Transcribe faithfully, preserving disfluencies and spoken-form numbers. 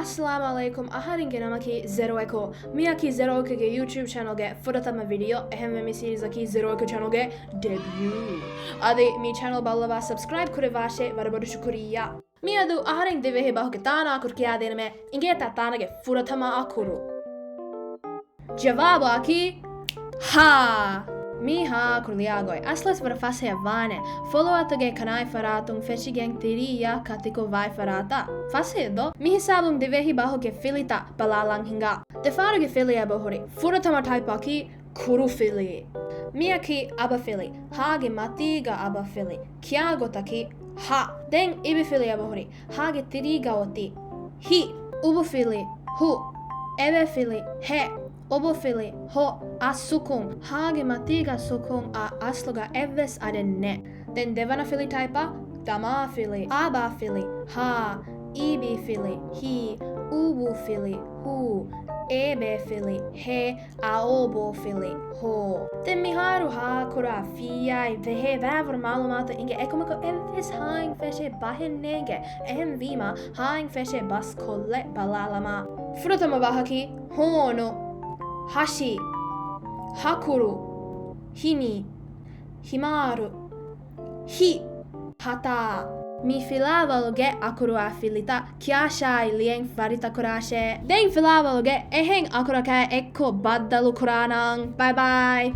އައްސަލާމު ޢަލައިކުމް. އަހަރެންގެ ނަމަކީ ޒެރޯއެކޯ. މިއަކީ ޒެރޯއެކޯގެ ޔޫޓިއުބް ޗެނަލްގެ ފުރަތަމަ ވީޑިއޯ. އެހެންވެ މި ސީރީޒަކީ ޒެރޯއެކޯ ޗެނަލްގެ ޑެބިއޫ. އަދި މި ޗެނަލް ބައްލަވާ ސަބްސްކްރައިބް ކުރެއްވާށޭ. ވަރަށް ބޮޑު ޝުކުރިއްޔާ. މިއަދު އަހަރެން ދިވެހި ބަހުގެ ތާނަ އަކުރު ކިޔާދޭނަމޭ. އިނގޭތަ ތާނަގެ ފުރަތަމަ އަކުރު؟ ޖަވާބާކީ ހާ. މީ ހާ އަކުރު ލިޔާ ގޮތް އަސްލުވެސް ވަރަށް ފަސޭހަ ވާނެ. ފޮލުވާތަކުގެ ކަނާތް ފަރާތުން ފެށިގެން ތިރީއްޔާ ކަތިކޮށް ވާތް ފަރާތަށް. ފަސޭހަ ދޯ؟ މި ހިސާބުން ދިވެހި ބަހުގެ ފިލިތައް ބަލާލަން ހިނގާ. ދެފަހަރުގެ ފިލި އެބަހުރި. ފުރަތަމަ ޓައިޕަކީ ކުރު ފިލި. މިއަކީ އަބަފިލި. ހާގެ މަތީގަ އަބަފިލި. ކިޔާ ގޮތަކީ ހަ. ދެން އިބިފިލި އެބަހުރި. ހާގެ ތިރީގަ އޮތީ ހި. އުބުފިލި ހު. އެބެފިލި ހެ. އޮބޮފިލި ހޮ. އަ ސުކުން. ހާގެ މަތީގަ ސުކުން އަ އަސްލުގަ އެއްވެސް އަޑެއް ނެތް. ދެން ދެވަނަ ފިލި ޓައިޕަށް ދަމާފިލި. އާބާފިލި ހާ. އީބީފިލި ހީ. އޫބޫފިލި ހޫ. އޭބޭފިލި ހޭ. އައޯބޯފިލި ހޯ. ދެން މިހާރު ހާ ކުރާ ފިއްޔާއި ވެހޭ ވާވަރު މައުލޫމާތު އިނގޭ. އެކަމަކު އެއްވެސް ހާއިން ފެށޭ ބަހެއް ނޭނގެ. އެހެންވީމާ ހާއިން ފެށޭ ބަސް ކޮށްލެ ބަލާލަމާ. ފުރަތަމަ ބަހަކީ ހޫނު، ހަށި، ހަކުރު، ހިނި، ހިމާރު، ހި، ހަތާ. މި ފިލާވަޅުގެ އަކުރު އާ ފިލިތައް ކިޔާށާއި ލިޔެން ފަރިތަކުރާށޭ. ދެން ފިލާވަޅުގެ އެހެން އަކުރަކާ އެއްކޮށް ބައްދަލު ކުރާނަން. ބައި ބައި.